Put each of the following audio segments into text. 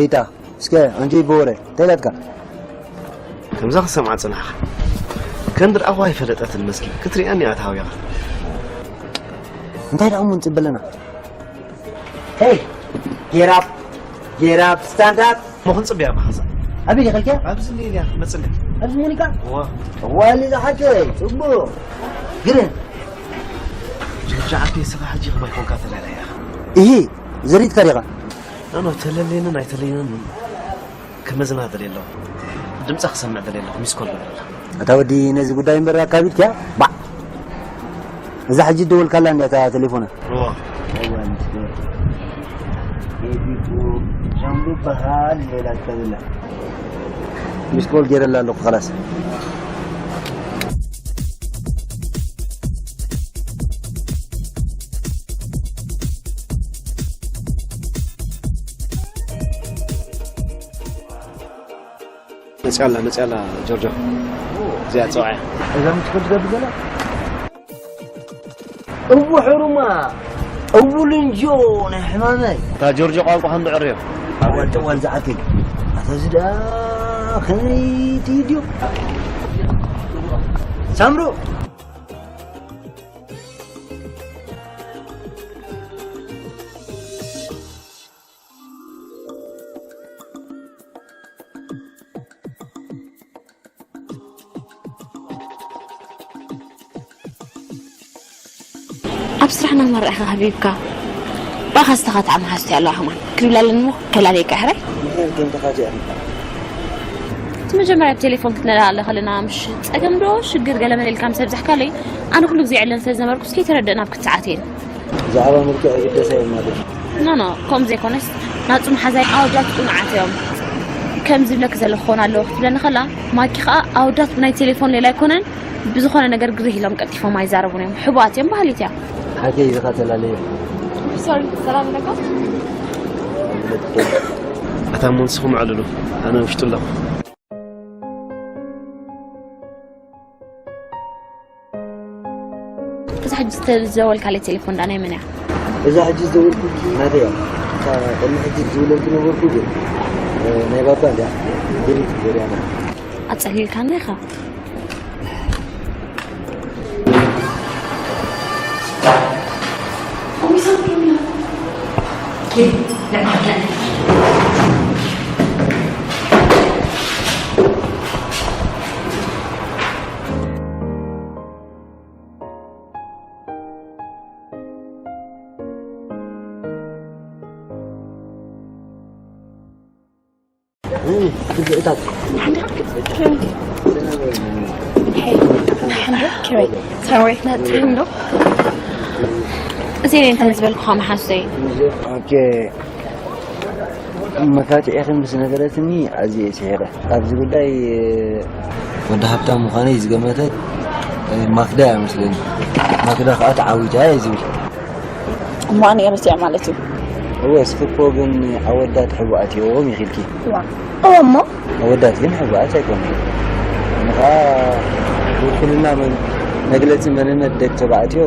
ኢታ እስከ ኣንጀይ በወረ እንታይ ኢላትካ? ከምዛ ክሰምዓ ጽናሕኻ። ከንድር ኣዋ ይፈለጠትን መስኪ ክትሪኣኒ እያ ተሃዊኻ። እንታይ ደኣ እሞ ንጽበ ኣለና? Hey, get up, get up, stand up. እሞ ክንጽበያ መሓዛ። ኣበይ ዲኻ? ኣብዚ እኒኤ እያ መጽለይ። ኣብዚ ሙኒካ? እዋ። እዋ፣ ልዛ ሓቂ ጽቡቕ። ግርም። ጆርጆ ዓርከይ፣ ስኻ ሕጂ ከማይ ኮንካ ተላልያ ኢኻ። እሂ፣ ዘሪጥካ ዲኻ? ኖ፣ ኖ፣ ተለልየንን ኣይተለየንን ክመዝና ደልየ ኣለኹ። ድምጻ ክሰምዕ ደልየ ኣለኹ። ሚስ ኮል ገበረላ። ኣታ ወዲ፣ ነዚ ጉዳይ እምበር ኣካቢድክያ? ባዕ። እዛ ሕጂ ደወልካላ እንድያ እታ ቴሌፎና? እዋ። እዋ፣ ሚስ ኮል። ኤዲቱ ሻምቡ በሃል ሌላ ትከብላ። ሚስ ኮል ገይረላ ኣለኹ፣ ኸላስ። መጽኣላ፣ መጽኣላ፣ ጆርጆ። እዚኣ ጸውዐ። እዛ ምሽ ኮል ትገብር ዘላ? እቡ ሕሩማ፣ እቡ ልንጆ ናይ ሕማመይ። እታ ጆርጆ ቋንቋ ከም ድዕርዮ። ጠዋል፣ ጠዋል ዝኣክል። ኣታ እዚ ደኣ ከመይ ትይድዮ? ሳምሩ። ኣብ ስራሕና መርኣኻ ሃቢብካ። ባኻ ዝተኻትዓ መሓዝቲ ኣለዋ ከማን። ክብል ኣለኒ እሞ ከላለየካ ሕራይ። ምኽንያት ግን ተኻቲዐን። እቲ መጀመርያ ብቴሌፎን ክትነዳለ ከለና ምሽ ጸገም ዶ ሽግር ገለ መለ ኢልካ ምስ ኣብዛሕካለይ፣ ኣነ ኩሉ ግዜ ዕለን ስለ ዝነበርኩስ ከይተረድእና ኣብ ክትዓት እየን። ብዛዕባ መልክዕ ይግደስ ኣይብል ማለት እዩ። ኖ፣ ኖ፣ ከምኡ ዘይኮነስ ናጹ መሓዛይ ኣወዳት ጽኑዓት እዮም። ከም ዝብለክ ዘለኹ ክኾን ኣለዎ ክትብለኒ ከላ፣ ማኪ ከኣ ኣወዳት ብናይ ቴሌፎን ሌላ ኣይኮነን፣ ብዝኾነ ነገር ግርህ ኢሎም ቀልጢፎም ኣይዛረቡን እዮም። ሕቡኣት እዮም በሃሊት እያ። ሓቂ ኢኻ ተላለየ። ሶሪ፣ ሰላም ኣለካ? ኣታ እሞ ንስኹም ኣዕልሉ፣ ኣነ ውሽጡ ኣለኹ። እዛ ሕጂ ዝተዘወልካለይ ቴሌፎን ዳ ናይ መን እያ? እዛ ሕጂ ዝደወልኩልኪ ናተይ እያ። እታ ቅድሚ ሕጂ ዝውለልኪ ነበርኩ ግን፣ እ፣ ናይ ባባ እንድያ። ዲሊት ገይረያ እያ። ኣጸሊልካና ኢኻ። እዚ እንታይ ዝበልኩኻ መሓዝተይ? ኦኬ። መካትዒኺ ምስ ነገረትኒ ኣዝየ እየ ስሒቐ። ኣብዚ ጉዳይ ወዲ ሃብታም ምዃነይ ዝገመተት ማክዳ እያ መስለኒ። ማክዳ ከዓ ተዓዊታ እየ ዝብል። እሞ ኣነ እየ ረሲዐ ማለት እዩ። እወ፣ እስኺ እኮ ግን ኣወዳት ሕቡኣት እዮም ኢኺልኪ። እዋ፣ እወ እሞ? ኣወዳት ግን ሕቡኣት ኣይኮኑን። ኣነ ኸዓ ውክልና መን-፣ መግለጺ መንነት ደቂ ተባዕትዮ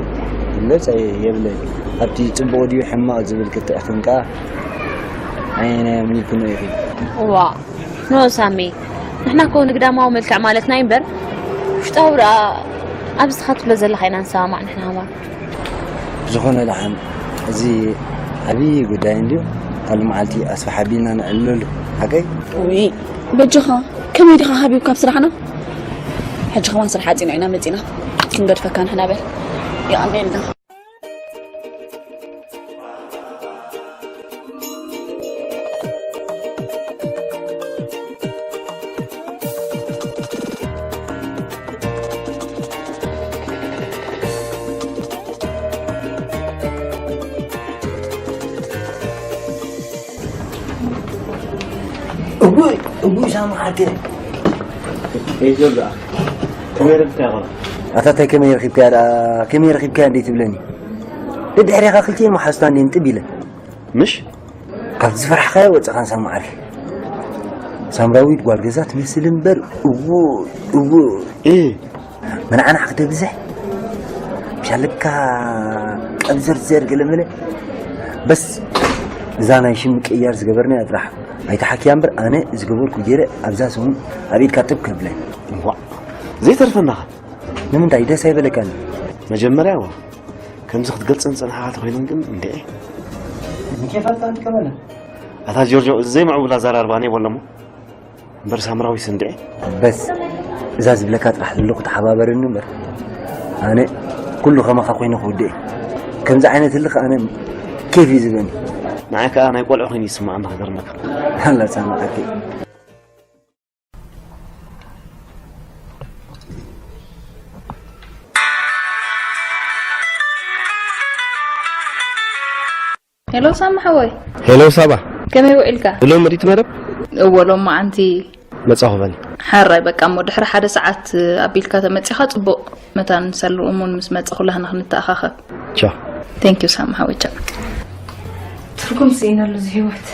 ክግለጽ ኣየ-፣ የብለይን። ኣብቲ ጽቡቕ ድዩ ሕማቕ ዝብል ክትእኽም ከኣ ኣየናይ ኣሚንክኖ ኢኺ? እዋ፣ ኖ ሳሚ፣ ንሕና እኮ ንግዳማዊ መልክዕ ማለትና እዩ እምበር፣ ውሽጣዊ ደኣ ኣብዚ ኢኻ ትብሎ ዘለኻ ኢና ንሰማማዕ ንሕና ከማን። ዝኾነ ደሓን፣ እዚ ዓብዪ ጉዳይ እንድዩ፣ ካልእ መዓልቲ ኣስፍሕ ኣቢልና ነዕልለሉ። ሓቀይ? ውይ፣ በጃኻ፣ ከመይ ዲኻ ሃቢብ ካብ ስራሕና? ሕጂ ከማን ስራሕ ዓጺና ኢና መጺና፣ ክንገድፈካ ንሕና በል። የቐንየልና። እጉይ፣ እጉይ ሳሚ ሓቂ። ኤጆ ደኣ፣ ከመይ ረኺብካያ ቆልዓ? ኣታ ታይ ከመይ ረኺብካያ ደኣ፣ ከመይ ረኺብካያ እንዴ ትብለኒ? ደድሕሬኻ ክልቲኤን መሓዙታ እንዴ እንጥብ ኢለ። ምሽ? ካብ ዝፈራሕካዮ ወጽኻ ሳሚ ዓርከይ። ሳምራዊት ጓል ገዛ ትመስል እምበር፣ እዎ፣ እዎ። እ። መናዕናዕ ክተብዝሕ፣ ሻለካ ቀብዘርዘር ገለመለ። በስ፣ እዛ ናይ ሽም ቅያር ዝገበርናያ ጥራሕ። ኣይትሓክያ እምበር፣ ኣነ ዝገበርኩ ገይረ ኣብዛ ሰሙን ኣብ ኢድካ ጥብ ከብለ። እንኳዕ ዘይተርፈናኻ። ንምንታይ ደስ ኣይበለካን? መጀመርያ ዋ፣ ከምዚ ክትገልጸን ጸንሓኻ ተኾይነን ግን እንዴ። ምኬፋት ኣንት ከመለ ኣታ ጆርጆ፣ እዚ ዘይምዕቡል ኣዘራርባ እኔ በለሞ። እምበር ሳምራዊስ እንዴ። በስ እዛ ዝብለካ ጥራሕ ዘለኹ ተሓባበረኒ እምበር፣ ኣነ ኩሉ ከማኻ ኮይነ ክውድእ እየ። ከምዚ ዓይነት ህልኽ ኣነ ኬፍ እዩ ዝብለኒ። ንዓይ ከኣ ናይ ቆልዑ ኮይኑ ይስምዓኒ ክገርመካ። ኣላ ጻንዓኪ። ሄሎ ሳሚ ሓወይ። ሄሎ ሳባ፣ ከመይ ውዒልካ? ሎም ሪት መደብ እወ ሎማዓንቲ መጻኹ በሊ። ሓራይ በቃ እሞ ድሕሪ ሓደ ሰዓት ኣቢልካ ተመጺኻ ጽቡቕ። መታን ሰሉ እሙን ምስ መጸ ኩላህና ክንተኣኻኸብ። ቻው። Thank you ሳሚ ሓወይ ቻው። ትርጉም ስኢነሉ እዚ ህይወት።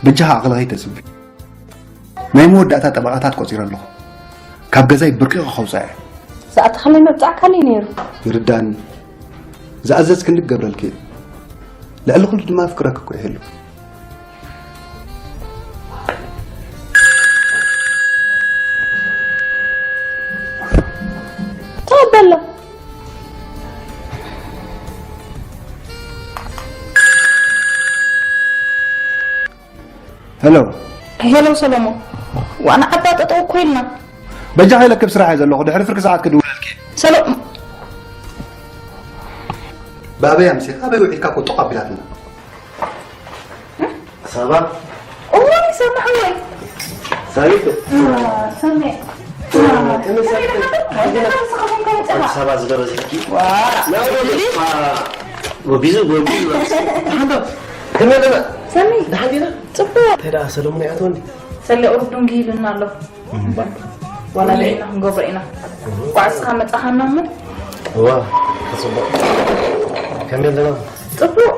በጃኻ ዓቕሊ ከይተጽቢ። ናይ መወዳእታ ጠበቓታት ቆጺረ ኣለኹ። ካብ ገዛይ ብርቂቑ ከውጽኣ እየ። ዝኣተኻለይ መብጻዕካለይ ነይሩ። ይርዳኒ። ዝኣዘዝክኒ ክገብረልኪ እየ። ልዕሊ ኩሉ ድማ ኣፍቅረኪ እኮ እየ ሄሉ። ተቐበሎ። ሄሎ። ሄሎ ሰሎሞን። ዋና ዓባ ጠጠው እኮ ኢልና። በጃ ከይለክብ ስራሕ እየ ዘለኹ። ድሕሪ ፍርቂ ሰዓት ክድውለልኪ። ሰሎ- ብኣበይ ኣምሲኻ ኣበይ ውዒልካ እኮ ጡቕ ኣቢላትና። ሳባ እዋይ ሰማዕ ወይ። ሳቢት ሰሜ ሳባ ዝደረሰኪ ወጊዙ ወጊዙ ሓንዶ ከመይ ኣለና ሰሜ ደሓን ዲና ጽቡቅ። እንታይ ደኣ ሰለሙን ይኣትወኒ ሰለ ኡፍ ዱንጊ ኢልና ኣሎ። ዋላ ልዕልና ክንገብሮ ኢና። ኳዕስኻ መጻኻና እሞ እዋ ተጽቡቅ ከመይ ኣለና ጽቡቅ።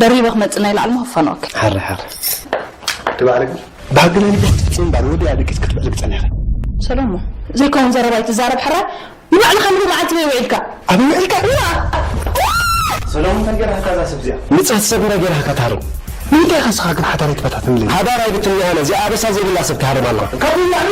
ደሪበ ክመጽእ ናይ ላዕሊ ምኽፋኖክ። ሓረ ሓረ ትባዕልካ ባህግና ንግስቲ ጽምባር ወዲ ኣደቂስ ክትብዕል ክጸኒኻ። ሰሎሞ ዘይከውን ዘረባ ይትዛረብ። ሕራይ ንባዕልኻ ምሉ መዓልቲ በይ ውዒልካ። ኣብ ውዕልካ እዋ ሰለሙን እንታይ ገይራካ እዛ ሰብ እዚኣ ንጽሕቲ ሰብ እንታይ ገይራካ ታረም ንምንታይ ከስኻ ግን ሓዳር ይትበታትንልኝ ሓዳር ኣይብትንያነ እዚኣ ኣበሳ ዘይብላ ሰብ ትሃረም ኣለዋ። ካብ ውላዕኒ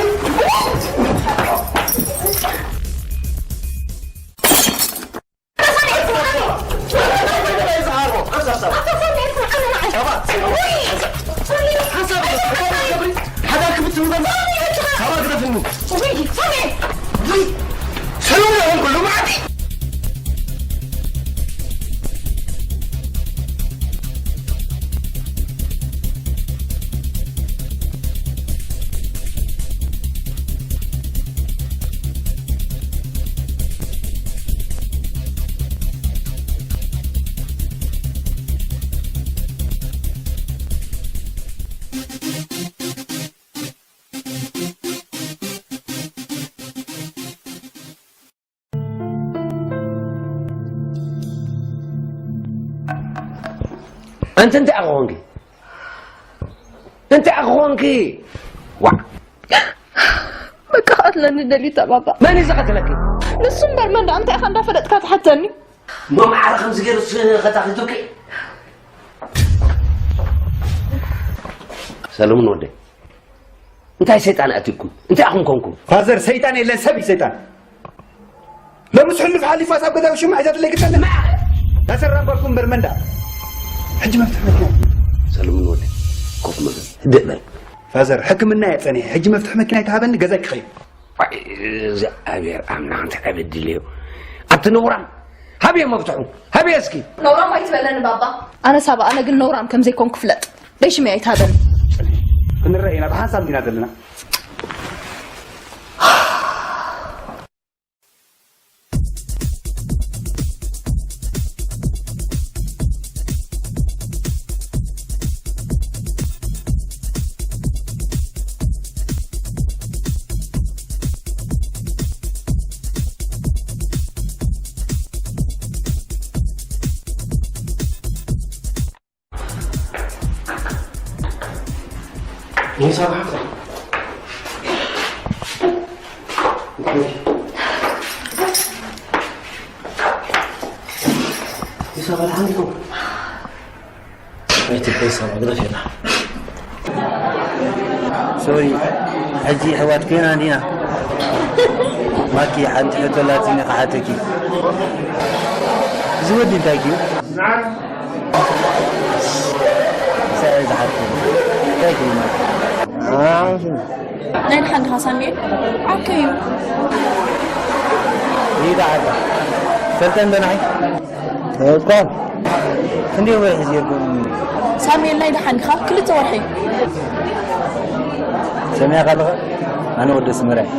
ኣንቲ እንታይ ክኾንኪ? እንታይ ክኾንኪ? ዋ በቃ ቀትለኒ ደሊታ ባባ። መን እዩ ዝቐትለኪ? ንሱ እምበር መን ደኣ እንታይ ኢኻ እንዳፈለጥካ ትሓተኒ? እሞ ማዕረ ከምዚ ገይሩ ከታኺቱኪ? ሰለሙን ወደይ እንታይ ሰይጣን ኣትኩም? እንታይ ኣኹም ኮንኩም? ፋዘር ሰይጣን የለን ሰብ እዩ ሰይጣን። ለምስ ሕሉፍ ሓሊፋ ሳብ ገዛ ሽማ ሒዛትለይ ግጠለ። ናሰራ እምበርኩም እምበር መንዳ። ሕጂ መፍትሕ መኪና። ሰለሙን ወደይ ኮፍ መበል ህድእ በል። ፋዘር ሕክምና እየ ጸኒሐ። ሕጂ መፍትሕ መኪና ይተሃበኒ ገዛ ክኸይድ። እግዚኣብሔር ኣምላኽ እንታይ ዕብድል እዩ። ኣብቲ ነውራም ሃብየ መፍትሑ ሃብየ እስኪ። ነውራም ኣይትበለኒ ባባ። ኣነ ሳባ ኣነ ግን ነውራም ከም ዘይኮንኩ ፍለጥ። ደይ ሽመይ ኣይትሃበኒ። ክንረአ ኢና ብሓንሳብ እንዲና ዘለና። ሂሳብ ሓፍታ። ሂሳብ ኣልሓንኩም። ኣይትበይ፣ ሰብ ኣግረፍ የላ። ሶሪ፣ ሕጂ ኣሕዋት ኮይና እንዲና። ማኪ፣ ሓንቲ ሕቶ ኣላትኒ ክሓተኪ። እዚ ወዲ እንታይ ድዩ? ምሳይ ዝሓትኩ። እንታይ ድዩ ማኪ? ናይ ደሓን ድኻ ሳሚኤል? ዓርከይ እዩ። ይዳ ዓዳ። ሰልጠን ዶ ንዓይ? እኳ። ክንደይ ወርሒ ዜርኩም? ሳሙኤል ናይ ደሓን ዲኻ? ክልተ ወርሒ። ሰሚዕካ ኣለኻ? ኣነ ወዲ ኣስመራ እየ።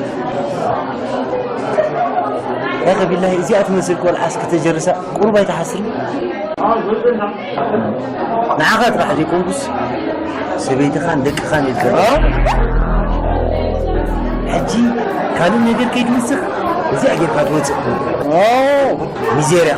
ያኸ ቢላሂ እዚኣ ትመስል ቆልዓስ ከተጀርሳ ቁሩብ ኣይትሓስርን? ንዓኻ ጥራሕ ዘይኮንኩስ ሰበይትኻን ደቅኻን ኢልካ። ሕጂ ካልእ ነገር ከይትውስኽ እዚኣ ጌርካ ትወፅእ። ሚዜርያ።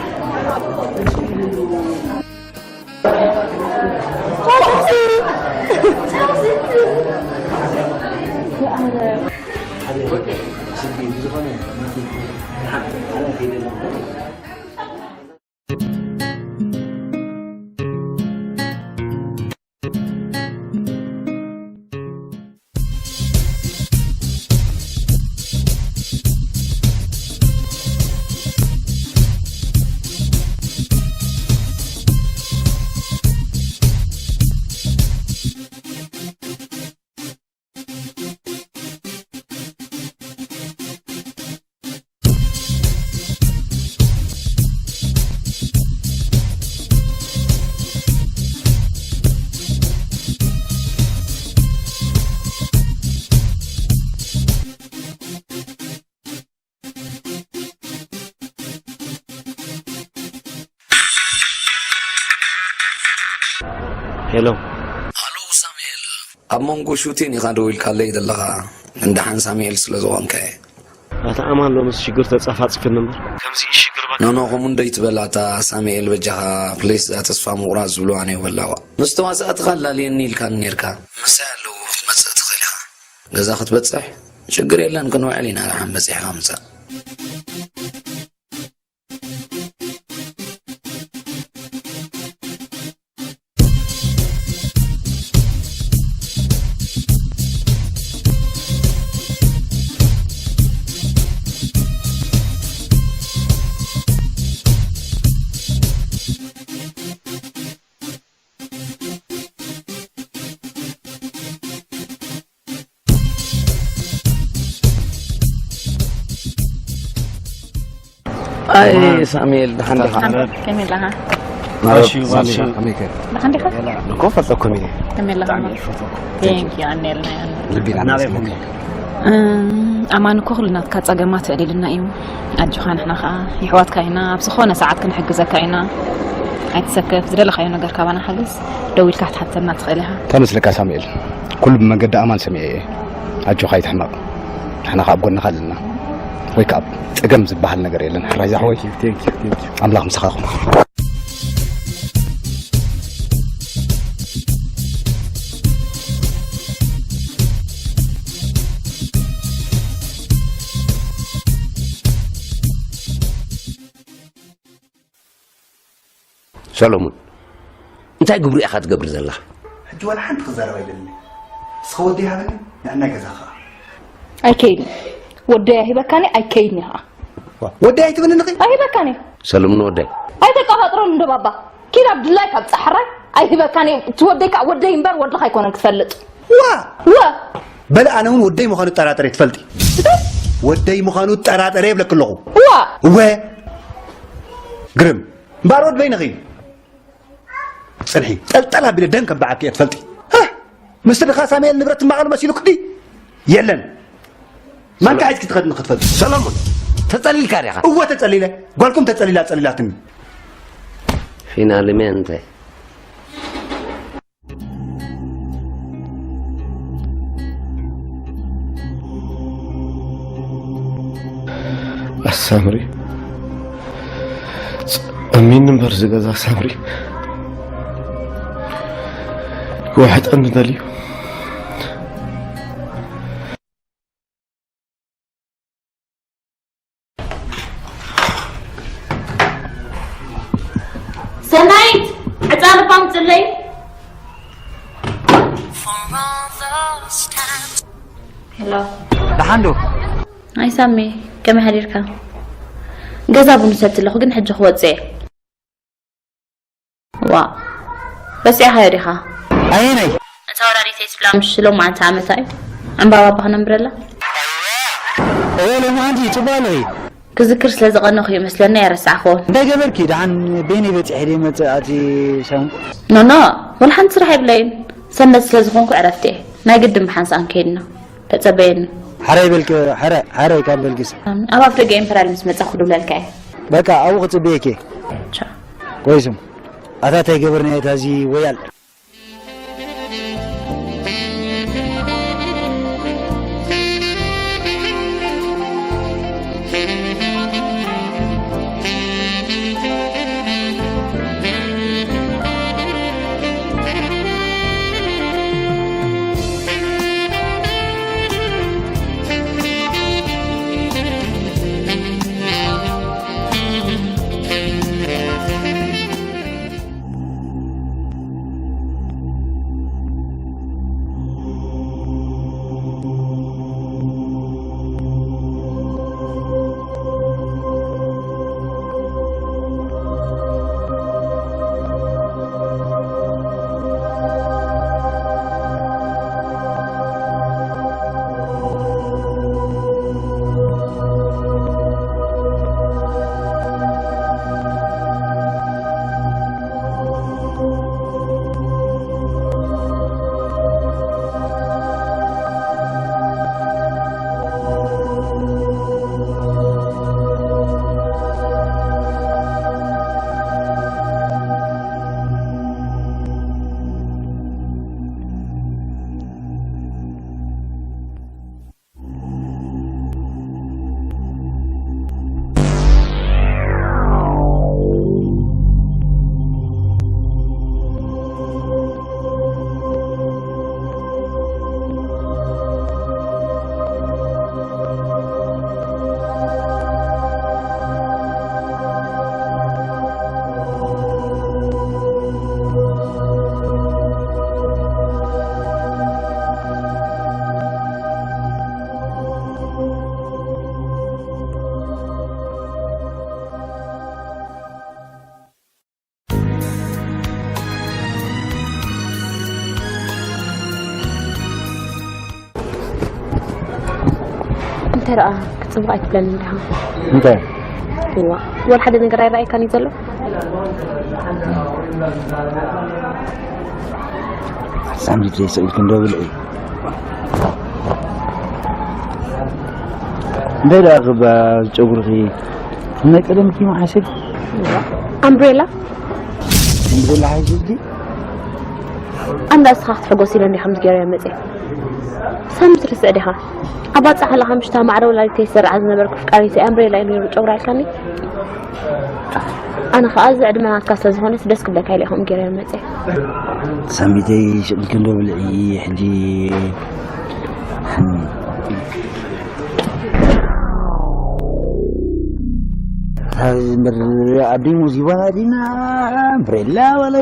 ሄሎ። ሃሎ ሳሙኤል፣ ኣብ መንጎ ሹቲን ኢኻ ደው ኢልካለይ ዘለኻ፣ ግን ደሓን ሳሙኤል ስለ ዝኾንካ እየ። ኣታ ኣማን ሎምስ ሽግር ተጻፋጽፍኒ እምበር። ከምዚ ሽግር በቃ። ኖኖ፣ ከምኡ እንደይትበል ኣታ ሳሙኤል በጃኻ፣ ፕሊስ፣ እዛ ተስፋ ምቑራጽ ዝብልዋ እኔ በላዋ። ምስ ተዋሳእትኻ ኣላልየኒ ኢልካኒ ኔርካ። ምሳይ ኣለዉ ክትመጽእ ትኽእል ኢኻ። ገዛ ክትበጽሕ? ሽግር የለን፣ ክንውዕል ኢና፣ ደሓን በጺሕካ ምጻእ። ኣይ ሳሙኤል፣ ደሓን ዲኻ? ከመይ ኣለኻ? ማርሺ፣ ማርሺ፣ ከመይ ከ? ደሓን ዲኻ? እኮ ፈልጠኩም እየ። ከመይ ኣለኻ? ብጣዕሚ እየ ዝፈትወኩም። ቴንክ ዩ፣ ኣነ የልና፣ ኣነ። ልቢ ናበይ ናበይ ኮንካ? እም፣ ኣማን እኮ ኩሉ ናትካ ጸገማት ኣዕሊሉና እዩ። ኣጆኻ፣ ንሕና ኸኣ የሕዋትካ ኢና፣ ኣብ ዝኾነ ሰዓት ክንሕግዘካ ኢና። ኣይትሰከፍ፣ ዝደለኻዮ ነገር ካባና ሓግዝ፣ ደዊልካ ክትሓተና ትኽእል ኢኻ። እንታይ መስለካ ሳሙኤል፣ ኩሉ ብመገዲ ኣማን ሰሚዐ እየ። ኣጆኻ ኣይትሕመቕ፣ ንሕና ኸኣ ኣብ ጎንኻ ኣለና። ወይ ከኣ ጸገም ዝበሃል ነገር የለን። ሕራይ ዛሕወይ፣ ቴንክ ዩ፣ ቴንክ ዩ። ኣምላኽ ምሳኻ ይኹን። ሰሎሙን፣ እንታይ ግብሪ ኢኻ ትገብር ዘለኻ? ሕጂ ዋላ ሓንቲ ክዛረብ ኣይደልን። እስኻ ወደይ ሃበኒ፣ ንዕናይ ገዛ ኸዓ። ኣይከይድን። ወደይ ኣይህበካን እየ፣ ኣይከይድን እየ ኸዓ። ወደይ ኣይትብልኒ ኸ? ኣይህበካን እየ። ሰሎሙን ወደይ። ኣይተቀባጥረሉ እንዶ ባባ። ኪድ ኣብ ድላይካ ኣብ ጻሕራይ ኣይህበካን እየ። እቲ ወደይ ከኣ ወደይ እምበር ወድኻ ኣይኮነን ክትፈልጥ። ዋ! ዋ! በለ ኣነ እውን ወደይ ምዃኑ እጠራጠረ ትፈልጢ። ወደይ ምዃኑ እጠራጠረ ይብለኪ ኣለኹ። ዋ! እወ! ግርም። እምበኣር ወድ በይንኺ። ጽንሒ። ጠልጠል ኣቢለ ደም ከበዓኪ እየ ትፈልጢ። ሃ! ምስቲ ድኻ ሳሙኤል ንብረት ትማቐሉ መሲሉኪ ድዩ? የለን። ማንካ ሒዝኪ ትኸድኒ ክትፈልጢ። ሰሎሙን፣ ተጸሊልካ ዲኻ? እወ ተጸሊለ። ጓልኩም ተጸሊላ ጸሊላትኒ። ፊናልሜንተ። ኣሳምሪ፣ ጸሚኒ እምበር ዝገዛ ሳምሪ ክውሕጠኒ ደልዩ። ሰናይት፣ ዕፃ ልባ ምፅለይ። ሄሎ። ደሓን ዶ? ኣይ ሳሚ፣ ከመይ ሓዲርካ? ገዛ ቡን ሰቲ ኣለኹ፣ ግን ሕጂ ክወፅእ እየ። ዋ፣ ረሲዕኻዮ ዲኻ? ኣየናይ? እታ ወላዲተይ ትብላ ምሽ ሎማዓንቲ ዓመታ እዩ። ዕምባባ እባ ክነንብረላ? እወ፣ ሎማዓንቲ ጽቡቕ ኣለኺ። ክዝክር ስለ ዝቐነኹ እዩ መስለኒ ኣይረሳዕክዎን። እንታይ ገበርኪ? ደሓን በይነይ በጺሐ ድየ መጽእ ኣቲ ሳሚ? ኖ፣ ኖ፣ ወላ ሓንቲ ስራሕ የብለይን። ሰንበት ስለ ዝኾንኩ ዕረፍቲ እየ። ናይ ግድን ብሓንሳእ ክንከይድ ኢና። ተጸበየኒ። ሓራይ በልኪ፣ ሓራይ፣ ሓራይ ካብ በልኪስ። ኣብ ኣፍ ደገ ኢምፐርያል ምስ መጻኹ ክድውለልካ እየ። በቃ ኣብኡ ክጽበየኪ እየ። ቻው። ቆይ ስም፣ ኣታ እንታይ ገበርናዮ እታ እዚ ወያል? እንታይ ደኣ ክትጽብቕ ኣይትብለኒ እንዲኻ? እንታይ? እዋ፣ ወላ ሓደ ነገር ኣይረኣየካን እዩ ዘሎ? ሳንዲት ዘይስእልክ እንዶ ብልዒ። እንታይ ደኣ ክባ ጨጉርኺ ናይ ቀደምኪ መዓስ እዩ? ኣምብሬላ? ኣምብሬላ ሓይሽ ድዩ? ኣንዳ እስኻ ክትሕጎስ ኢለ እንዲኻ ምስ ገርያ መጽየ። ሳሚ ትርስዕ ዲኻ? ኣብ ኣጻ ከለኻ ምሽታ ማዕረ ወላዲተይ ዝሰርዓ ዝነበርኩ ፍቃሪተይ ኣምብሬላ እዩ ነይሩ ጨጉራ ኢልካኒ? ኣነ ኸኣ እዚ ዕድመ ናትካ ስለ ዝኾነስ ደስ ክብለካ ኢለ ከምኡ ገይረ መጽየ። ሳሚተይ ሽቕልኪ እንዶ ብልዒ ሕጂ። ኣዲሙ ዚባና ዲና ብሬላ ወላ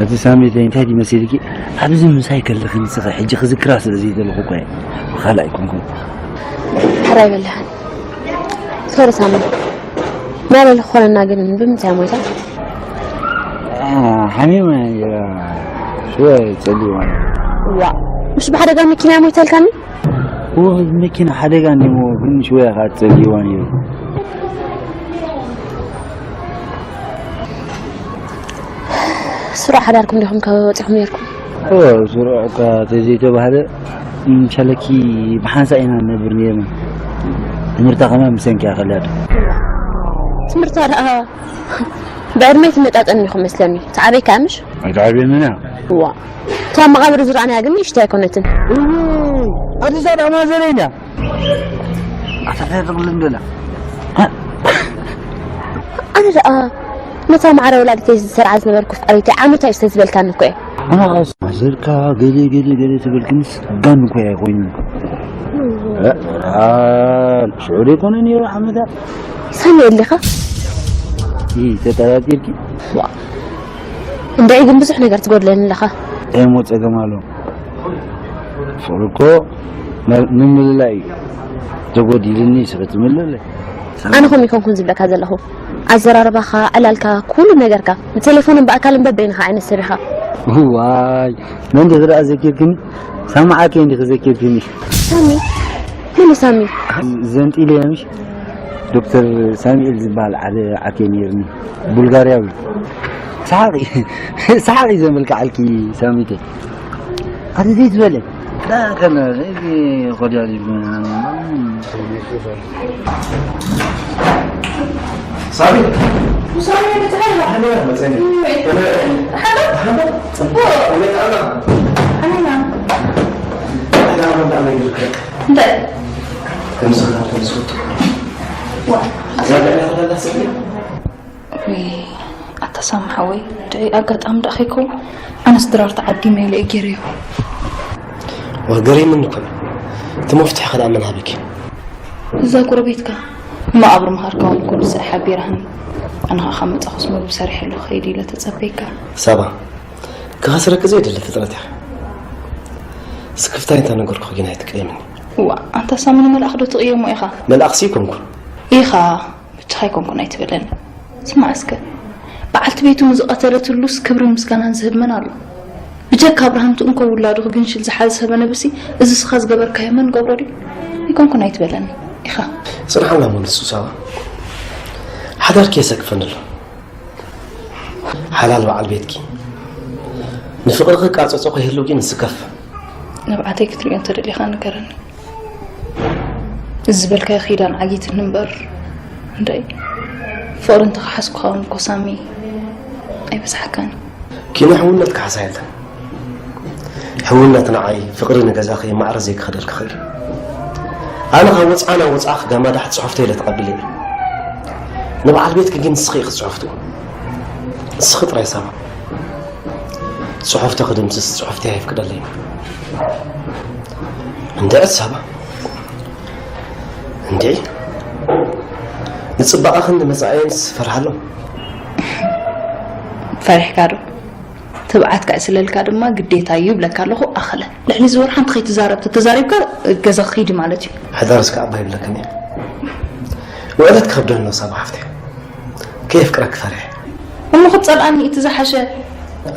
እቲ ሳሚተይ እንታይ ድዩ መሲልኪ? ኣብዚ ምሳይ ከለኺ ንስኺ ሕጂ ክዝክራ ስለ ዘይደለኹ እኮ እየ። ብኻልእ ኣይኮንኩን። ሕራይ በልሕ። ሶሪ ሳሚ። ናበለ ክኾነና ግን ብምንታይ ሞይታ? ሓሚማ እያ። ሽወ ጸሊዋ። ዋ፣ ምሽ ብሓደጋ መኪና ሞይታ ኢልካኒ? እዎ፣ መኪና ሓደጋ እንዲሞ ግን ሽወ ኢኻ ጸሊዋ ነይሩ። ስሩዕ ሓዳርኩም ዲኹም ካብ ወጺኹም ነርኩም? እዎ፣ ስሩዕ እኳ ተዘይተባህለ፣ ምሻለኪ ብሓንሳእ ኢና ንነብር ነርና። ትምህርታ ከማን ብሰንኪ እያ ከላዶ። ትምህርታ ደኣ ብዕድመ ትመጣጠን ኢኹም መስለኒ። ተዓበይካ ምሽ? ኣይተዓብየንን እያ። እዋ። እታ መቓብር ዝረኣናያ ግን ንእሽተይ ኣይኮነትን። እዎ፣ ኣዲስ ኣበባ ማዘለይና። ኣታ እንታይ ትብል እንደላ? ኣነ ደኣ ነታ ማዕረ ወላዲተይ ዝሰርዓ ዝነበርኩ ፍቃሪተይ ዓመታ እዩ ዝተዝበልካኒ እኮ እየ። ኣነ ኸኣ ማዘርካ ገለ ገለ ገለ ትብል ክንስ ጋን እኮ እያ ኮይኑ። ሽዑ ዘይኮነ ነይሩ ዓመታት። ሳሙኤል ዲኻ? ይህ ተጠራጢርኪ? እንድዒ ግን ብዙሕ ነገር ትጎድለኒ ኣለኻ። እሞ ጸገም ኣሎ። ፍቕሪ እኮ ምምልላይ እዩ። ተጎዲልኒ ስለ ትምልለይ። ኣነ ከም ይኮንኩን ዝብለካ ዘለኹ ኣዘራርባኻ፣ ዕላልካ፣ ኩሉ ነገርካ ብቴሌፎንን ብኣካልን በበይንኻ ዓይነት ሰብ ኢኻ። ዋይ መን ድኽዳ ዘኪርክኒ? ሳማዓከ እንዲኺ ዘኪርክኒ? ሳሚ መን እዩ ሳሚ? ዘንጢለ ምሽ ዶክተር ሳሙኤል ዝበሃል ሓደ ዓርኪ ነይርኒ፣ ቡልጋርያዊ። ሰሓቂ ሰሓቂ ዘመልክዓልኪ ሳሚተ። ኣቲ ዘይትበለ ዳከና ዘይጊ ኾዲያ ሊጉ ሳሚ ሳሚ ብትሓላ መፀኒ ሓላ ጽቡቅ ኣሜና እንታይ ከምስላ ከምስወጡ ወይ ኣታ ሳሚ ሓወይ ድዒ ኣጋጣሚ ደኣ ከይከውን ኣነስ ድራር ተዓዲመ ኢለ እየ ገይረዮ ወገሪምኒ እኮ እዩ። እቲ መፍትሒ ከ ደኣ መን ሃበኪ? እዛ ጎረቤትካ እማ ኣብሪ ምሃርካ እውን ኩሉ ስራሕ ሓቢራህኒ ኣነ ከዓ ካብ መፃኹስ ምግቢ ሰሪሐ ኣለኹ ከይዲ ኢለ ተፀበይካ ሳባ ክኸስረኪ ዘይደሊ ፍጥረት እያ። ስክፍታይ እንተነገርኩ ግን ኣይትቀየምኒ። እዋ ኣንታ ሳሚ ንመልኣኽ ዶ ትቕየሞ ኢኻ? መልኣኽሲ ይኮንኩ። ኢኻ ብቻኻ ኣይኮንኩን ኣይትበለኒ። ስማዕ እስከ በዓልቲ ቤቱ ንዝቐተለትሉስ ክብርን ምስጋናን ዝህብ መን ኣሎ? ብጀካ ኣብርሃም ትእንኮ ውላዱ ክግንሽል ዝሓዝ ሰበ ነብሲ እዚ ስኻ ዝገበርካዮ መን ገብሮ ድዩ? ኣይኮንኩን ኣይትበለኒ ኢኻ። ጽንሓላ እሞ ንሱ ሳባ ሓዳርኪ የሰክፈኒ ኣሎ። ሓላል በዓል ቤትኪ ንፍቕርኺ ቃጸጾ ከይህሉ ግን ንስከፍ። ንብዓተይ ክትሪኦ እንተደሊኻ ንገረኒ። እዚ ዝበልካዮ ኪዳን ዓጊትኒ እምበር እንድዒ ፍቕሪ እንተኸሓዝኩኻ እውን እኮ ሳሚ ኣይበዝሓካን እዩ። ኪነ ሕውነት ክሓሳ የለን። ሕውነት ንዓይ ፍቕሪ ንገዛኺ ማዕረ ዘይክኸደልኪ ኽእል። ኣነ ካብ ወፅዓ ናብ ወፅዓ ክጋማዳሕ ፅሑፍተይ ኢለ ተቐቢለ እየ። ንበዓል ቤትኪ ግን ንስኺ ኢኺ ፅሑፍቱ። ንስኺ ጥራይ ሳባ። ጽሑፍቲ ክድምስስ ጽሑፍቲ ኣይፍቅደለይ። እንድዒ ሳባ እንድዒ ንጽባቐኽን ንመጻኢንስ ፈርሃሎም። ፈሪሕካ ዶ? ትብዓትካ ይስለልካ ድማ ግዴታ እዩ ይብለካ ኣለኹ ኣኸለ። ልዕሊ ዝወር ሓንቲ ከይትዛረብ ተተዛሪብካ ገዛ ክኸይድ ማለት እዩ። ሕዳርስ ከኣ ኣባ ይብለክን እየ። ውዕለት ክኸብደኒ ነው ሳባ ሓፍተይ። ከየፍቅረኪ ፈሪሐ። እሞ ክትጸልኣኒ እቲ ዝሓሸ።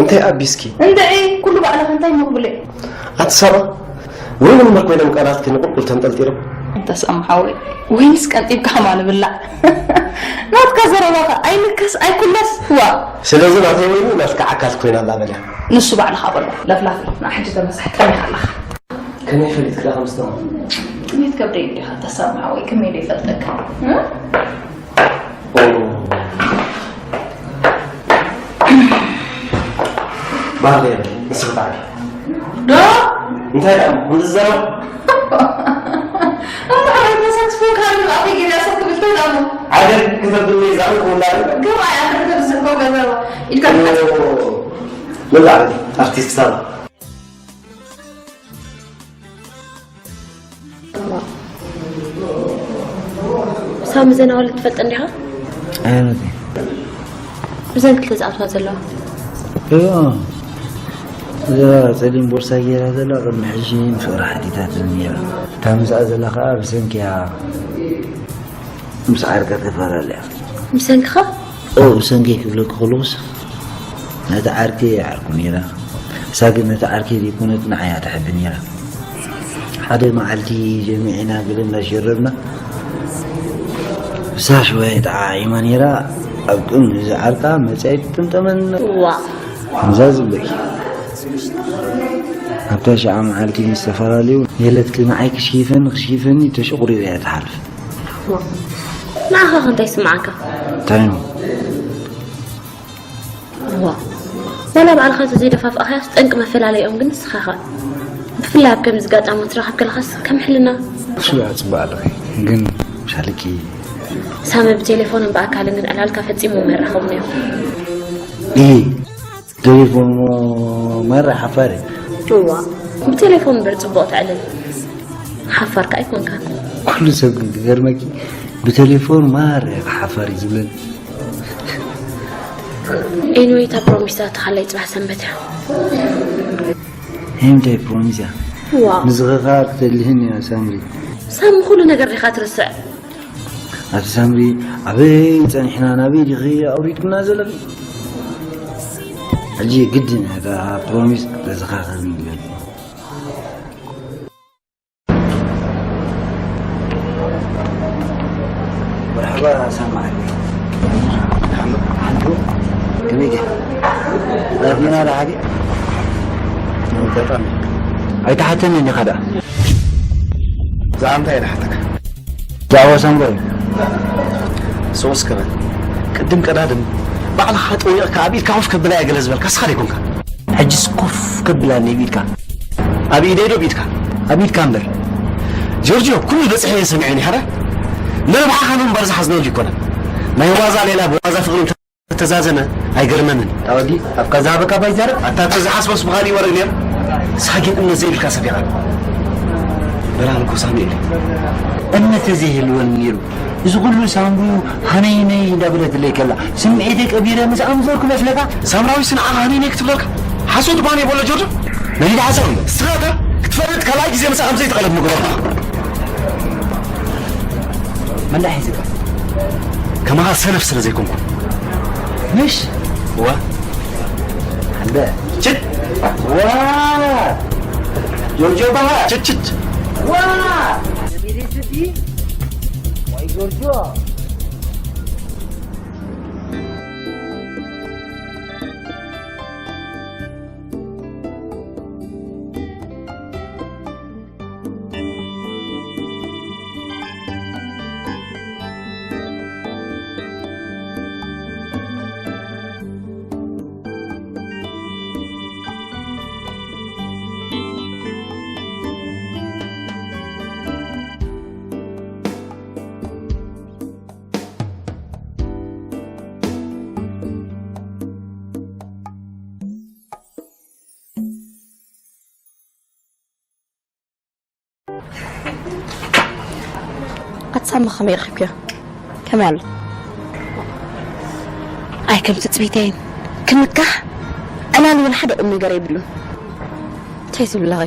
እንታይ ኣቢስኪ? እንድዒ ኩሉ ባዕልኺ እንታይ እሞ ክብለይ? ኣቲ ሳባ ወይ ምንበር ኮይኖም ቃላትኪ ንቁልቁል ተንጠልጢሎም። እንተስኣም ሓወይ ወይንስ ቀንጢብካ ከማን ብላዕ። ናትካ ዘረባኸ ኣይንከስ ኣይኩለስ ዋ። ስለዚ ናተይ ወይኒ ናትካ ዓካል ኮይና ኣላ በልያ። ንሱ ባዕልኻ በሎ ለፍላፊ ንዓ ሕጂ ተመሳሕ ከመይ ኣለኻ? ከመይ ፈሊጥካ ከም ዝተማ? ጥሜት ከብደይ እንዲኻ ተሳምዓ ወይ ከመይ ዶ ይፈልጠካ? ባህር የለ ንስኺ ጣዕሚ ዶ እንታይ ደኣ ምዝዘራ እንተ ሓደ ተሳትፎ ካብ ኣፈይ ገዛ ሰብ ክብል ተላሞ ዓገር ከተብልኒ ዛዕባ ክውላድ ገባ ኣያ ተብዝሕኮ ገዛ ኢልካ ንላዕሊ ኣርቲስት ሳባ ሳሚ ዘናወል ትፈልጥ እንዲኻ? ኣይነቲ ብዘን ክልተ ዝኣትዋ ዘለዋ እዋ እዛ ጸሊም ቦርሳ ገይራ ዘላ ቅድሚ ሕጂ ንፍቕሪ ሓቲታትኒ ነይራ። እታ ምስኣ ዘላ ከኣ ብሰንኪያ ምስ ዓርካ ተፈላለያ። ብሰንክኻ? ኦ ብሰንከይ ክብለኪ ከለኹስ ነቲ ዓርከይ ይዓርኩ ነይረ። እሳ ግን ነቲ ዓርከይ ዘይኮነት ንዓይ እያ ትሕቢ ነይራ። ሓደ መዓልቲ ጀሚዕና ገለ እንዳሸረብና እሳ ሽወያ ተዓዒማ ነይራ። ኣብ ቅድሚ እዚ ዓርካ መጺኣ ኣይትጥምጠመን። ዋ። ከምዛ ዝብለኪ ኣብታ ሽዓ መዓልቲ ምስ ተፈላለዩ የለትኪ ንዓይ ክሽይፈኒ ክሽይፈኒ ተሸቑሪራ እያ ትሓልፍ። ንዓኻ ከ እንታይ ይስምዓካ? እንታይ እሞ? እዋ ዋላ ባዕልኻ እንተዘይደፋፍኣኻዮስ ጠንቂ መፈላለይኦም ግን ንስኻ ኢኻ። ብፍላይ ኣብ ከምዚ ኣጋጣሚ ክትረኸብ ከለኻስ ከም ሕልና። እሱ ደኣ ጽቡቕ ኣለኺ ግን ምሻልኪ ሳሚ ብቴሌፎንን ብኣካልን ግን ዕላልካ ፈጺሞም ኣይራኸቡን እዮም። እሂ ቴሌፎን እሞ ማራ ሓፋሪ። እዋ ብቴሌፎን እምበር ጽቡቕ ተዕልል። ሓፋርካ ኣይኮንካን። ኩሉ ሰብ ግን ክገርመኪ ብቴሌፎን ማር ሓፋር እዩ ዝብለኒ። ኤኒወይ እታ ፕሮሚስ ዝኣተኻለይ ፅባሕ ሰንበት እያ። እንታይ ፕሮሚስ እያ? ዋ ንዝኸኻ ክትልህን እያ ሳምሪ። ሳሚ ኩሉ ነገር ዲኻ ትርስዕ? ኣቲ ሳምሪ ኣበይ ጸኒሕና ናበይ ዲኺ ኣውሪድኩና ዘለኺ? ሕጂ ግድን እያ እታ ፕሮሚስ ተዘኻኸርኒ ይብል። መርሓባ ሰማዕኒ። ሓንዱ ከመይ ገ ዳፊና ዳሓቂ ኣይተሓተኒ ዲኻ ደኣ? ብዛዕባ እንታይ እየ ዝሓተካ? ብዛዕባ ሳምራዊ። ሰው እስከ በል ቅድም ቀዳድም ባዕልኻ ጠዊቕካ ኣብ ኢድካ ኮፍ ከብላ እየ ገለ ዝበልካ እስኻ ዶ ኣይኮንካ? ሕጅስ ኮፍ ከብላ እየ ብኢድካ። ኣብ ኢደይ ዶ ብኢድካ? ኣብ ኢድካ እምበር። ጆርጆ ኩሉ በፅሐ እየ ሰሚዐ ኒ ሓደ ንረብሓኻ ምንባር ዝሓዝነሉ ይኮነን። ናይ ዋዛ ሌላ ብዋዛ ፍቕሪ ተዛዘመ ኣይገርመንን። ኣወዲ ኣብ ካዛ በካ ባይዛረ ኣታ ተዝሓስበስ ብኻሊ ወረ ነር ሳጊን እምነት ዘይብልካ ሰብ ኢኻ። በራን እኮ ሳሙኤል እምነት ዘይህልወን ነይሩ። እዚ ኩሉ ሳምሩ ሃነይ ነይ እንዳበለትለይ ከላ ስምዒተይ ቀቢረ ምስ ኣምዘርኩ መስለካ? ሳምራዊ ስንዓ ሃነይ ነይ ክትብለካ ሓሶት ባን የበሎ ጆርጆ ናይ ዳሓሰብ ስራታ ክትፈልጥ ካልኣይ ግዜ ምስ ኣምዘይ ተቐለብ ምግበርካ መንዳ ሒዝካ ከማኻ ሰነፍ ስለ ዘይኮንኩ ምሽ ዋ ኣንደ ችት ዋ ጆርጆ ባሃ ችችች ዋ ወይ ጆርጆ ኣትሳሚ ከመይ ረኺብክዮ? ከመይ ኣሎ? ኣይ ከም ትጽቢተይን ክምካሕ ዕላል እውን ሓደ ቁም ነገር የብሉን። እንታይ ትብለኺ?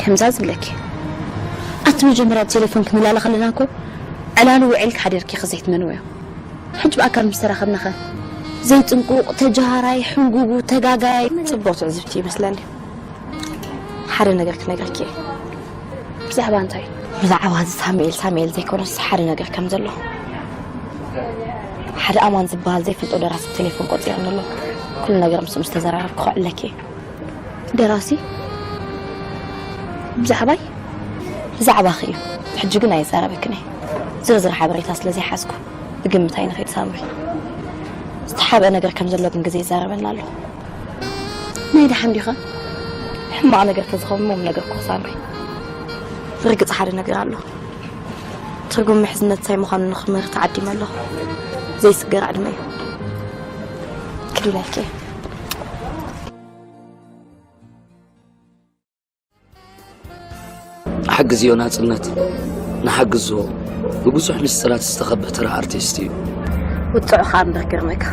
ከምዛ ዝብለኪ ኣቲ መጀመርያ ብቴሌፎን ክንላለ ከለና እኮ ዕላሉ ውዒልኪ ሓዲርኪ ክዘይትመንወዮ። ሕጂ ብኣካል ምስ ተራኸብናኸ ዘይጥንቁቕ፣ ተጀሃራይ፣ ሕንጉጉ፣ ተጋጋይ። ጽቡቕ ትዕዝብቲ ይመስለኒ። ሓደ ነገር ክነግረኪ እየ። ብዛዕባ እንታይ? ብዛዕባ እዚ ሳሙኤል ሳሙኤል ዘይኮነስ ሓደ ነገር ከም ዘሎ ሓደ ኣማን ዝበሃል ዘይፈልጦ ደራሲ ብቴሌፎን ቆፂሩኒ ኣሎ። ኩሉ ነገር ምስ ምስ ተዘራረብኩ ከዕለኪ እየ። ደራሲ ብዛዕባይ? ብዛዕባኺ እዩ። ሕጂ ግን ኣይዛረበክን እየ። ዝርዝር ሓበሬታ ስለ ዘይሓዝኩ ብግምት ኣይንኸይድ ሳምሪ። ዝተሓብአ ነገር ከም ዘሎ ግን ግዜ ይዛረበና ኣሎ። ናይ ደሓን ዲኻ? ሕማቕ ነገር ተዝኸውን ሞም ነገር ክሳንኩ። ርግጽ ሓደ ነገር ኣሎ። ትርጉም ምሕዝነት እንታይ ምዃኑ ንኽምህር ተዓዲመ ኣለኹ። ዘይስገር ዕድመ እዩ። ክዲናልኪ እየ። ሓግዝዮ ናጽነት ንሓግዞ ብብዙሕ ምስጢራት ዝተኸበ ተራ ኣርቲስት እዩ። ውጽዑ ከኣ እምበር ግርመካ።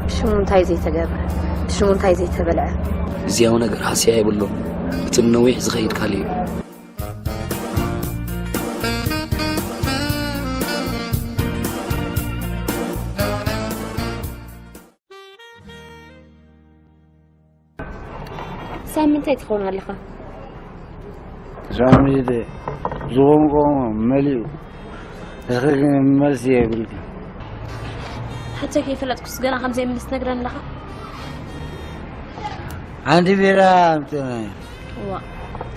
ብሽሙ እንታይ ዘይተገብረ፣ ብሽሙ እንታይ ዘይተበልዐ። ግዝያዊ ነገር ሃስያ የብሉን። እቲ ንነዊሕ ዝኸይድ ካልእ እዩ። ሳሚ እንታይ ትኸውን ኣለኻ? ሳሚ ዝቖምቆሞ መሊኡ እስኺ ግን መልሲ የብልኪ። ሓተይ ከይፈለጥኩስ ገና ከም ዘይምልስ ትነግረኒ ኣለኻ? ሓንቲ ቢራ ኣምጥናዮ። እዋ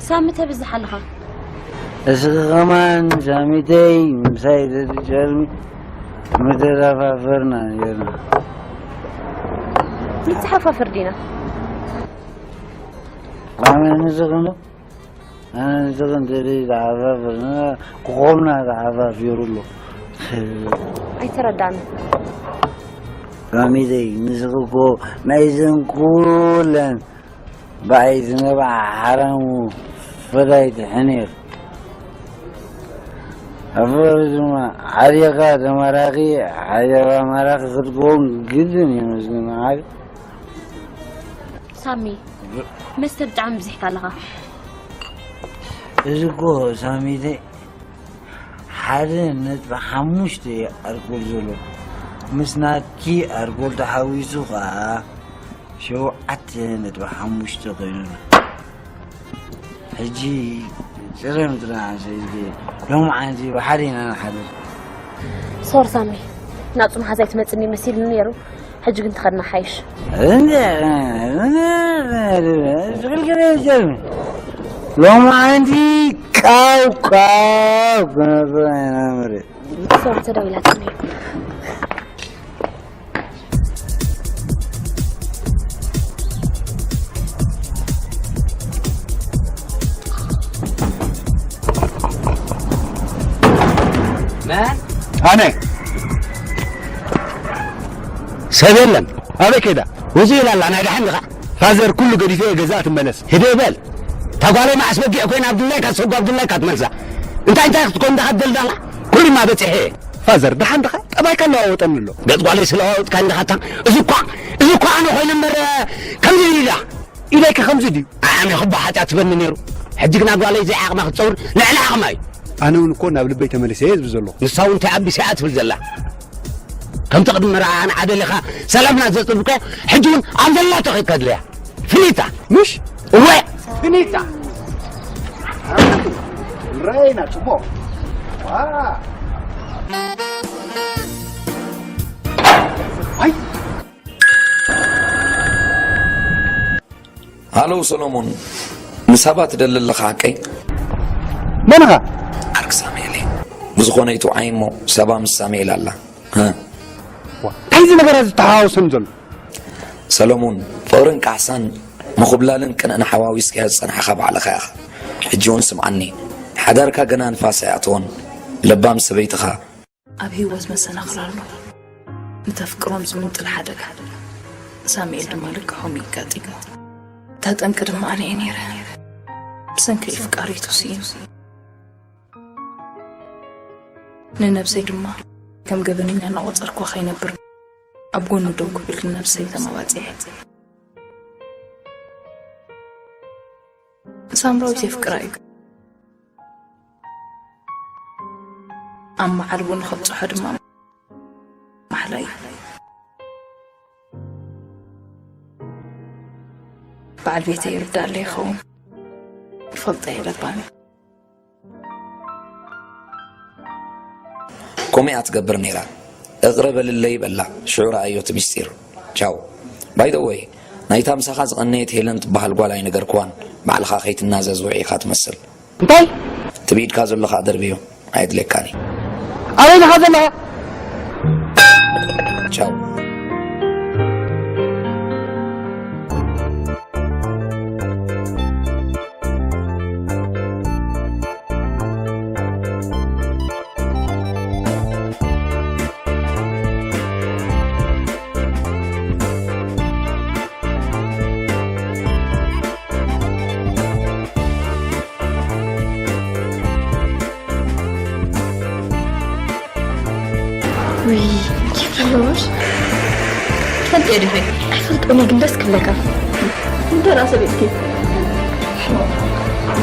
ሳሚ ተብዝሕ ኣለኻ። እስኺ ከማን ሳሚተይ ምሳይ ተትጨርሚ ምተተፋፈርና ነርና። ንተሓፋፍር ዲና። ኣነ ንስኽን ኣነ ንስኽን ተደይ ተሓፋፍርና ክኾምና ተሓፋፊሩ ኣሎ። ኣይተረዳን። ሳሚተይ ንስኺ እኮ ናይዘን ኩለን ብኣይ ዝነብዓ ሓራሙ ፈዳይቲ ሕኔር። ኣፈር ድማ ሓዲኻ ተማራኺ ሓዲኻ ማራኺ ክትከውን ግድን እዩ መስሊ መዓል። ሳሚ መስተ ብጣዕሚ ብዚሕካ ኣለኻ። እዚ እኮ ሳሚተይ ሓደ ነጥቢ ሓሙሽተ ኣልኮል ዘሎ ምስ ናትኪ ኣልኮል ተሓዊሱ ከዓ ሸውዓተ ነጥቢ ሓሙሽተ ኮይኑ ኣሎ። ሕጂ ፅረም ጥራሕ ሰይድኪ ሎም ዓንቲ ብሓደ ኢና ንሓድር። ሶር ሳሚ ናብፁ መሓዛይ ትመፅኒ መሲልኒ ነይሩ። ሕጂ ግን ትኸድና ሓይሽ። ሎም ዓንቲ ቃው ቃው ክነብር ኢና መሬት። ሶር ተደዊላትኒ። ኣነ ሰብ የለን ኣበይ ከይዳ ወዚ ኢላ ኣላ ናይ ደሓን ድኻ ፋዘር ኩሉ ገዲፈ እየ ገዛ ትመለስ ህደ በል ታጓለይ መዓስ በጊዕ ኮይና ኣብድላይካ ዝሰጉ ኣብድላይካ ትመልሳ እንታይ እንታይ ክትኮን ድኻ ትደልዳላ ኩሉማ በፂሐ እየ ፋዘር ደሓን ድኻ ጠባይካ ለዋወጠኒ ኣሎ ገፅ ጓለይ ስለዋወጥካ እንድኻታ እዚ እኳ እዚ እኳ ኣነ ኮይነ እምበር ከምዚ ኢላ ኢለይካ ከምዚ ድዩ ዓሚ ክባ ሓጢኣት ትበኒ ነይሩ ሕጂ ግና ጓለይ ዘይዓቕማ ክትፀውር ልዕሊ ዓቕማ እዩ ኣነ እውን እኮ ናብ ልበይ ተመሊሰ እየ ዝብል ዘለኹ ንሳ እውን እንታይ ኣቢሳ እያ ትብል ዘላ ከምቲ ቅድሚ መርዓ ንዓደሊኻ ሰላምና ዘፅብቆ ሕጂ እውን ኣብ ዘላቶ ከይድካ ድለያ ፍኒታ ምሽ እወ ፍኒታ ሬና ፅቡቅ ሃሎ ሰሎሞን ንሳባ ትደሊ ኣለኻ ሓቀይ መን ኢኻ ዓርክ ሳሙኤል ብዝኾነ ይትውዓይ እሞ ሳባ ምስ ሳሙኤል ኣላ እንታይ እዚ ነገር እዚ ተሓዋውሰኒ ዘሎ ሰሎሞን ፍቕርን ካሕሳን ምኹብላልን ቅንዕን ሓዋዊስካዮ ዝጸናሕኻ ባዕልኻ ኢኻ ሕጂ እውን ስምዓኒ ሓዳርካ ገና ንፋስ ኣይኣተወን ለባም ሰበይትኻ ኣብ ህይወት መሰናኽል ኣሎ ንተፍቅሮም ዝምንጥል ሓደጋ ሳሙኤል ድማ ልክዖም ይጋጢሞ እታ ጠንቂ ድማ ኣነ እየ ነይረ ብሰንኪ ኣፍቃሪቱ ስኢኑ ንነብሰይ ድማ ከም ገበነኛ እናቖጸርኩዋ ከይነብር ኣብ ጎኑ ደው ክብል ንነብሰይ ተማባጺዐ ሳምራዊት የፍቅራ እዩ ኣብ መዓልቡ ንኸብፅሖ ድማ ማሕላ እዩ በዓል ቤተይ ይርዳለ ይኸውን ይፈልጠ የለባኒ ከምኡ እያ ትገብር ነይራ እቕረ በልለይ በላ ሽዑ ረኣዮ እቲ ሚስጢር ቻው by the way ናይታ ምሳኻ ዝቐነየት ሄለን ትበሃል ጓል ኣይነገርክዋን ባዕልኻ ከይትናዘዝ ውዒኻ ትመስል እንታይ እቲ ብኢድካ ዘሎ ኸኣ ደርብዮ ኣየድልየካን እዩ ኣበይ ኢኻ ዘለኻ ቻው ውይ ኬፍ ኣለዎሽ ትፈልጥዮ ድሕሪ ኣይፈልጦን ግን ደስ ክብለካ እንተ ራሰ ቤትኪ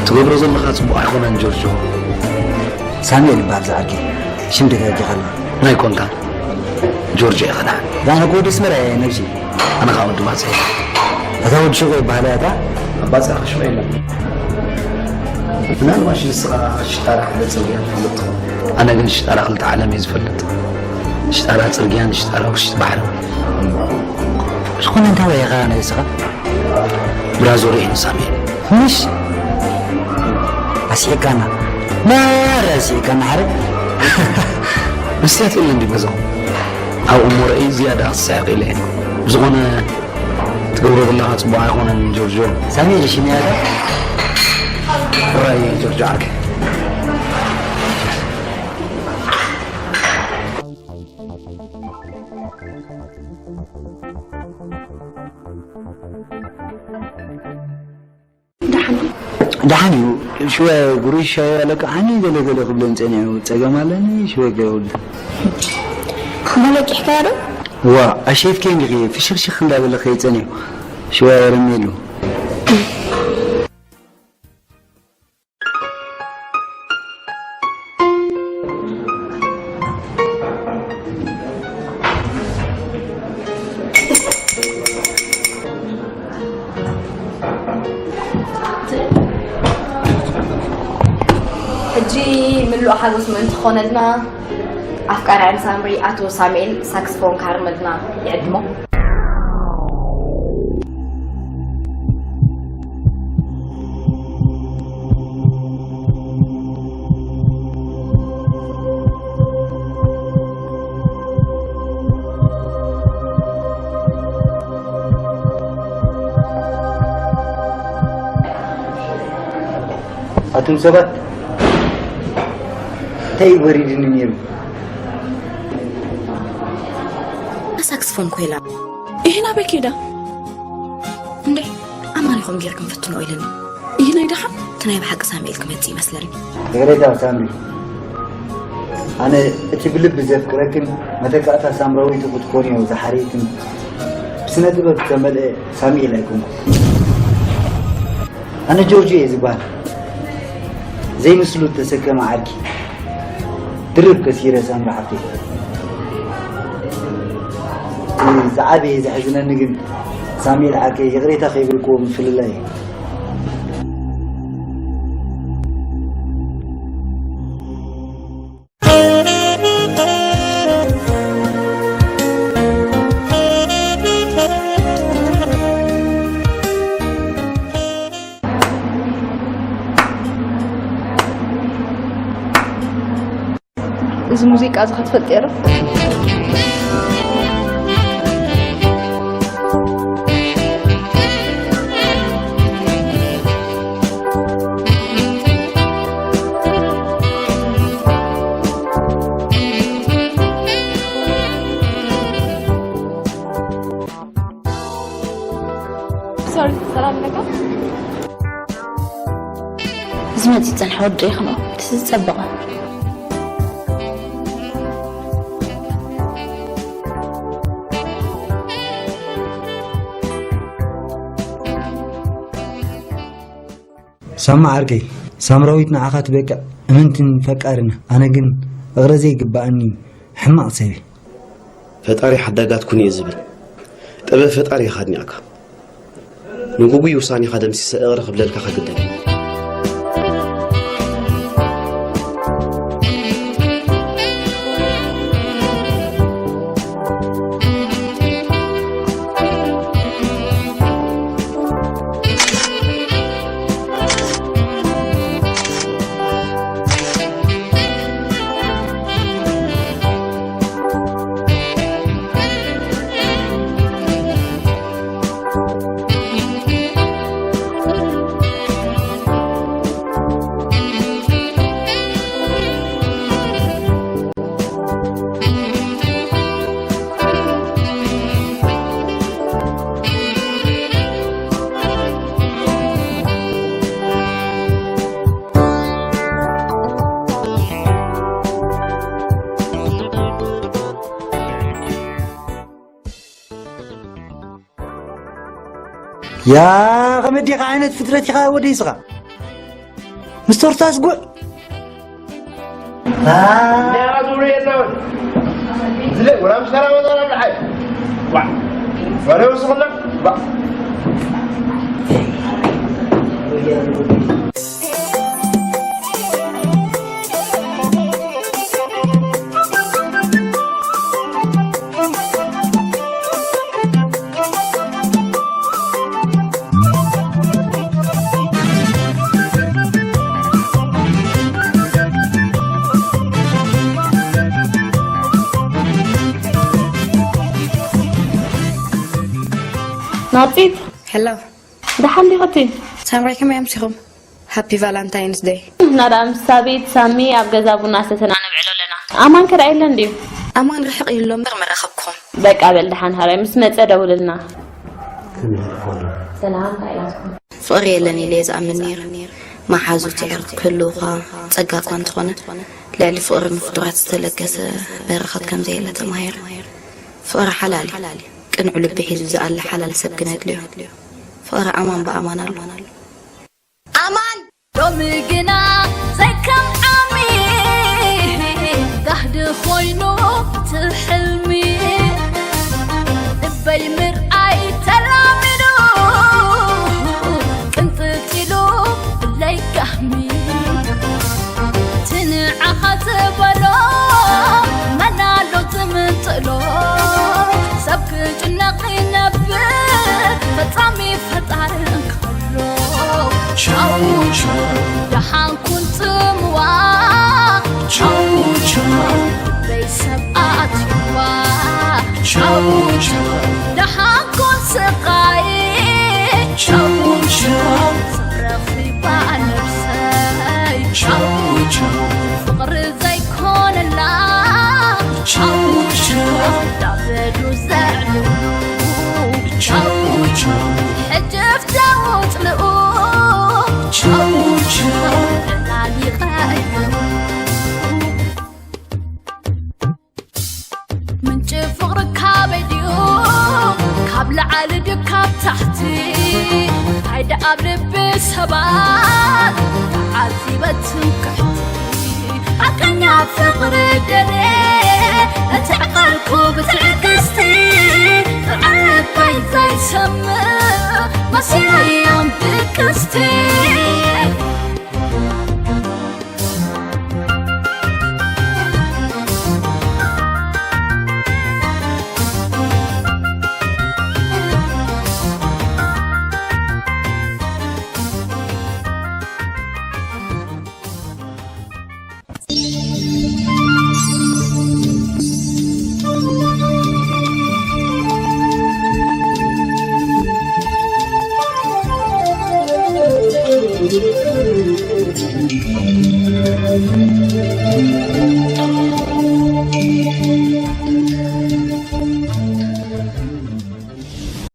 ትገብሮ ዘለኻ ፅቡቅ ኣይኮነን ጆርጆ ሳሙኤል ይበሃል ዝዓርኪ ሽም ደጋጊኻ ኣሎ ናይ ኮንካ ጆርጆ ኢኻ ደሓን ዳነ ከ ወዲ ኣስመራ እየ ነብሲ ኣነ ከዓ ወዲ ባፅዕ እታ ወዲ ሹቕ ይበሃላ እያ እታ ኣባፅዕ ክሽመ የለን ምናልባሽ ንስኻ ሽጣራ ሓደ ፅርግያ ትፈልጥ ትኸውን ኣነ ግን ሽጣራ ክልተ ዓለም እየ ዝፈልጥ ሽጣራ ፅርግያን ሽጣራ ውሽጢ ባሕርን ዝኾነ እንታይ ወየኻ ንስኻ ብራዞር እዩ ንሳሚ ምሽ ኣስሒቃና ማራ ኣስሒቃና ሓረ መስትያት የለ እንዲ ገዛኹም ኣብኡ እሞ ረእይ ዝያዳ ክስሕቕ ኢለ እየ ብዝኾነ ትገብሮ ዘለኻ ፅቡቕ ኣይኮነን ጆርጆ ሳሚ ኢልሽኒ ያታ ራይ ጆርጆ ዓርከይ ደሓን እዩ ሽወ ጉሩሽ ሻይ ኣለካ ዓኒ ገለ ገለ ክብለን ጸኒሑ ጸገም ኣለኒ ሽወ ገውል መለቂሕካዮ ዶ? ዋ ኣሸፍከ እንዲኺ ፍሽኽሽኽ እንዳበለ ከይጸኒሑ ሽወ ረሚሉ ሕጂ ምሉእ ሓጎስ ምእንቲ ክኾነልና ኣፍቃሪ ዓሊ ሳምሪ ኣቶ ሳሙኤል ሳክስፎን ክሃርመልና ይዕድሞ። ኣቱም ሰባት እንታይ እዩ ወሪድኒ ነይሩ? ሳክስፎን ኮይላ ይህና በኪዳ እንዴ ኣማን ኢኹም ጌርኩም ፈትኖ ኢለኒ። ይህና ይደሓን እቲ ናይ ብሓቂ ሳሙኤል ክመጽእ ይመስለኒ። ይቕሬታ ሳምሪ፣ ኣነ እቲ ብልቢ ዘፍቅረክን መተካእታ ሳምራዊቱ ክትኮንዮ ዝሓረይክን ብስነ ጥበብ ዝተመልአ ሳሙኤል ኣይኮንኩ። ኣነ ጆርጆ እየ ዝበሃል። ዘይምስሉ እተሰከመ ዓርኪ ድርብ ከሲረ ሳምሪ ሓፍተይ። እቲ ዝዓበየ ዘሕዝነኒ ግን ሳሙኤል ዓርከይ ይቕሬታ ከይበልክዎ ምፍልላይ እዩ። እዚ ሙዚቃ እዚ ክትፈልጥ ዶ? ሶሪ ሰላም ነካ ዝመጽእ ጸንሐ ወደይ ክንኦ እቲ ዝጸበቐ ሳማ ዓርከይ ሳምራዊት ንዓኻ ትበቅዕ እምንትን ፈቃርን ኣነ ግን እቕረ ዘይግባኣኒ ሕማቕ ሰብ እየ። ፈጣሪ ሓዳጋት ኩን እየ ዝብል ጥበብ ፈጣሪ ኢኻ ኣድኒቕካ ንጉጉይ ውሳኔኻ ደምሲሰ እቕረ ክብለልካ ከግደድ ያ ኸመይ ዲኻ ዓይነት ፍጥረት ኢኻ ወደይ ስኻ ምስ ቶርታስ ጉዕ ዝብሎ የለውን ዝለ ወላ ምስ ሰላም ወጣና ብሓይ ዋ ወላ ወስኽና ዋ ናፂት ሄሎ ደሓን ዲኽቲ ሳምራይ ከመይ ኣምሲኹም ሃፒ ቫላንታይንስ ደይ ናዳ ምስ ሳቤት ሳሚ ኣብ ገዛ ቡና ሰተና ነብዕሎ ኣለና ኣማን ከዳ የለን ድዩ ኣማን ርሕቕ ኢሎም በር መራኸብኩም በቃ በል ደሓን ሃራይ ምስ መፀ ደውልልና ፍቕሪ የለን ኢለ እየ ዝኣምን ነይረ መሓዙት የዕሩኽ ክህልውኻ ጸጋ እኳ እንተኾነ፣ ልዕሊ ፍቕሪ ንፍጡራት ዝተለገሰ በረኸት ከም ዘየለ ተማሂረ። ፍቕሪ ሓላል እዩ። ቅኑዕ ልቢ ሒዙ ዝኣሊ ሓላል ሰብ ግን ኣድልዮ። ፍቕሪ ኣማን ብኣማን ኣሎ። ኣማን! ሎሚ ግና ዘይከም ዓሚ ጋህዲ ኮይኑ እቲ ሕልሚ፣ ልበይ ምርኣይ ተላሚዱ ቅንጥጥ ኢሉ ብለይ ጋህሚ። እቲ ንዓኻ ዝበሎ መን ኣሎ ዝምንጥሎ? ሰብ ክጭነቕ ይነብር ፈጻሚ ፈጣሪ እንከሎ። ቻው ቻው፣ ደሓን ኩን ጽምዋ። ቻው ቻው፣ በይ ሰብ ኣትዋ። ቻው ቻው፣ ደሓን ኩን ስቓይ። ቻው ቻው፣ ሰብ ረኺባ ነብሰይ። ቻው ቻው፣ ፍቕሪ ዘይኮነላ። ቻው ቻው፣ እንዳበሉ ዘዕልሉ። ቻው ቻው፣ ሕጂ ፍተው ጽልኡ። ቻው ቻው፣ ዕላል ይቐይሩ። ምንጪ ፍቕሪ ካበይ ድዩ? ካብ ላዕሊ ድዩ ካብ ታሕቲ? እንታይ ደኣ ኣብ ልቢ ሰባት ተዓዚበ ትምክሕቲ? ሓቀኛ ፍቕሪ ደልየ እቲ ዓቐልኩ ብትዕግስቲ፣ ጥዑይ ልበይ ዘይሰምዕ መሲለዮም ድቅስቲ።